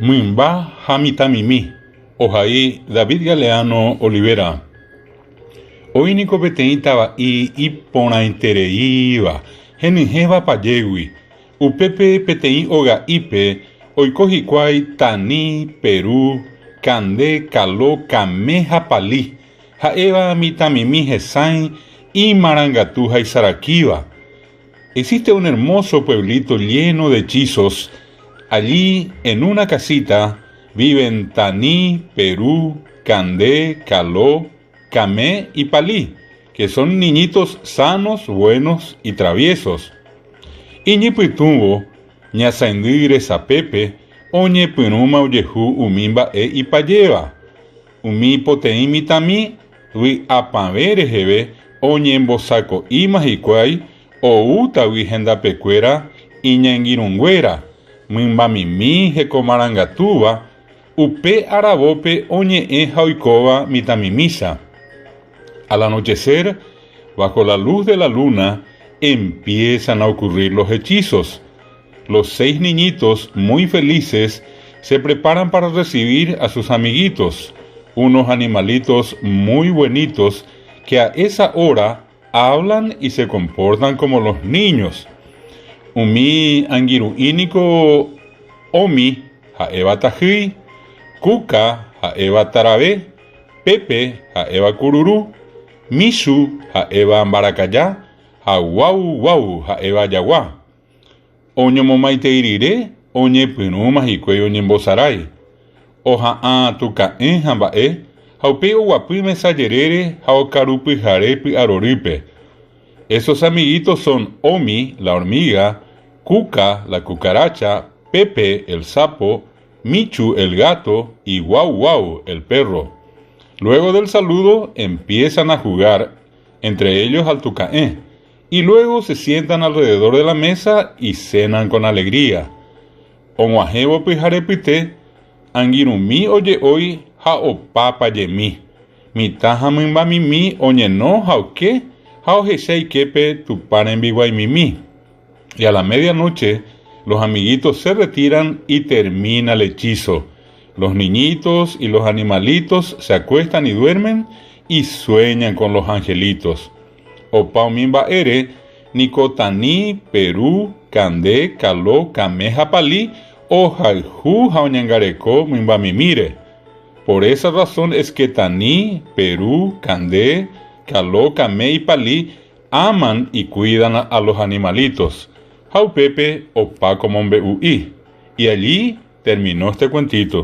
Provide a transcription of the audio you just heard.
Mymba ha mitãmimi, ohai David Galeano Olivera. Oĩ niko peteĩ tava'i iporãitereíva, henyhẽva pajégui. Upépe peteĩ oga'ípe oiko hikuái Tani, Peru, Kande, Kalo, Kame ha Pali, ha'éva mitãmimi hesãi imarangatu ha isarakíva. Existe un hermoso pueblito lleno de hechizos. Allí, en una casita, viven Tani, Perú, Kande, Kaló, Kame y Pali, que son niñitos sanos, buenos y traviesos. Iñypytũvo, ñasaindy resapépe oñepyrũma ojehu umi mba'e ipajéva. Umi poteĩ mitãmi vy'apavẽ reheve oñembosako'íma hikuái oútagui hendapekuéra iñangirũnguéra, mymbamimi hekomarangatúva, upe aravópe oñe'ẽ ha oikóva mitãmimícha. Al anochecer, bajo la luz de la luna, empiezan a ocurrir los hechizos. Los seis niñitos, muy felices, se preparan para recibir a sus amiguitos, unos animalitos muy buenitos que a esa hora hablan y se comportan como los niños. Umi angirũ'i niko Omi ha'éva tahýi, Kúka ha'éva tarave, Pepe ha'éva kururu, Michu ha'éva mbarakaja ha Guau Guau ha'éva jagua. Oñomomaitei rire oñepyrũma hikuái oñembosarái. Oha'ã tuka'ẽ ha mba'e, ha upéi oguapy mesa jerére ha okaru pyhare py'arorýpe. Esos amiguitos son Omi, la hormiga, Cuca, la cucaracha, Pepe, el sapo, Michu, el gato, y Guau Guau, el perro. Luego del saludo empiezan a jugar entre ellos al tuka'ẽ, y luego se sientan alrededor de la mesa y cenan con alegría. Og̃uahẽvo pyharepyte, angirũmi oje'ói ha opa pajemi. Mitã ha mymbamimi oñeno ha oke ha ohecha iképe Tupã rembiguaimimi. Y a la medianoche, los amiguitos se retiran y termina el hechizo. Los niñitos y los animalitos se acuestan y duermen y sueñan con los angelitos. Opa umi mba'ére niko Tani, Peru, Kande, Kalo, Kame ha Pali ohayhu ha oñangareko mymbamimíre. Por esa razón es que Tani, Peru, Kande, Kalo, Kame y Pali aman y cuidan a los animalitos. Ha upépe opa ko mombe'u'i. Y allí terminó este cuentito.